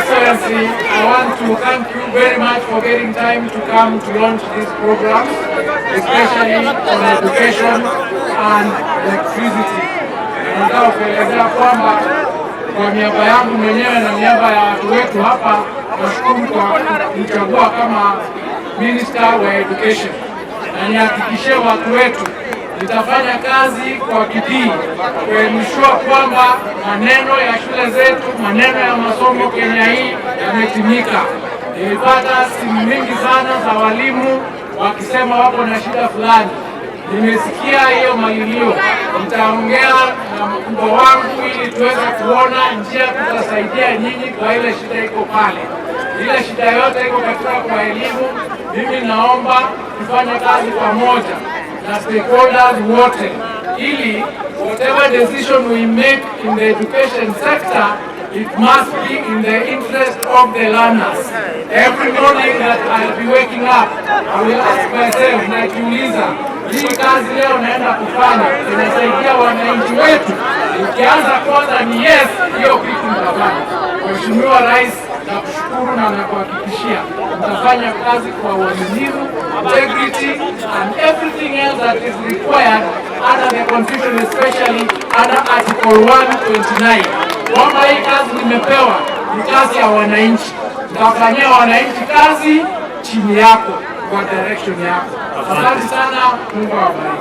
Excellency, I want to thank you very much for getting time to come to launch this program, especially on education and electricity. Na nataka kuelezea kwamba kwa niaba yangu mwenyewe na niaba ya watu wetu hapa, nashukuru kwa kuchagua kama Minister wa Education, na nihakikishie watu wetu nitafanya kazi kwa bidii kuensure kwamba maneno ya shule zetu, maneno ya masomo Kenya hii yametimika. Nilipata simu mingi sana za walimu wakisema wako na shida fulani. Nimesikia hiyo malilio, nitaongea na mkubwa wangu ili tuweze kuona njia tutasaidia nyinyi kwa ile shida iko pale. Ile shida yote iko katika kwa elimu. Mimi naomba tufanye kazi pamoja na stakeholders wote ili whatever decision we make in the education sector, it must be in the interest of the learners. Every morning that I'll be waking up, I will ask myself, najiuliza, hii kazi leo naenda kufanya inasaidia wananchi wetu? Ukianza kwanza ni yes, hiyo kitu nitafanya. Mheshimiwa Rais, nakushukuru na nakuhakikishia nitafanya kazi kwa uaminifu, integrity and everything else that is required under the Constitution, especially under Article 129, kwamba hii kazi nimepewa ni kazi ya wananchi. Nitafanyia wananchi kazi chini yako, kwa direction yako. Asante sana, Mungu awabariki.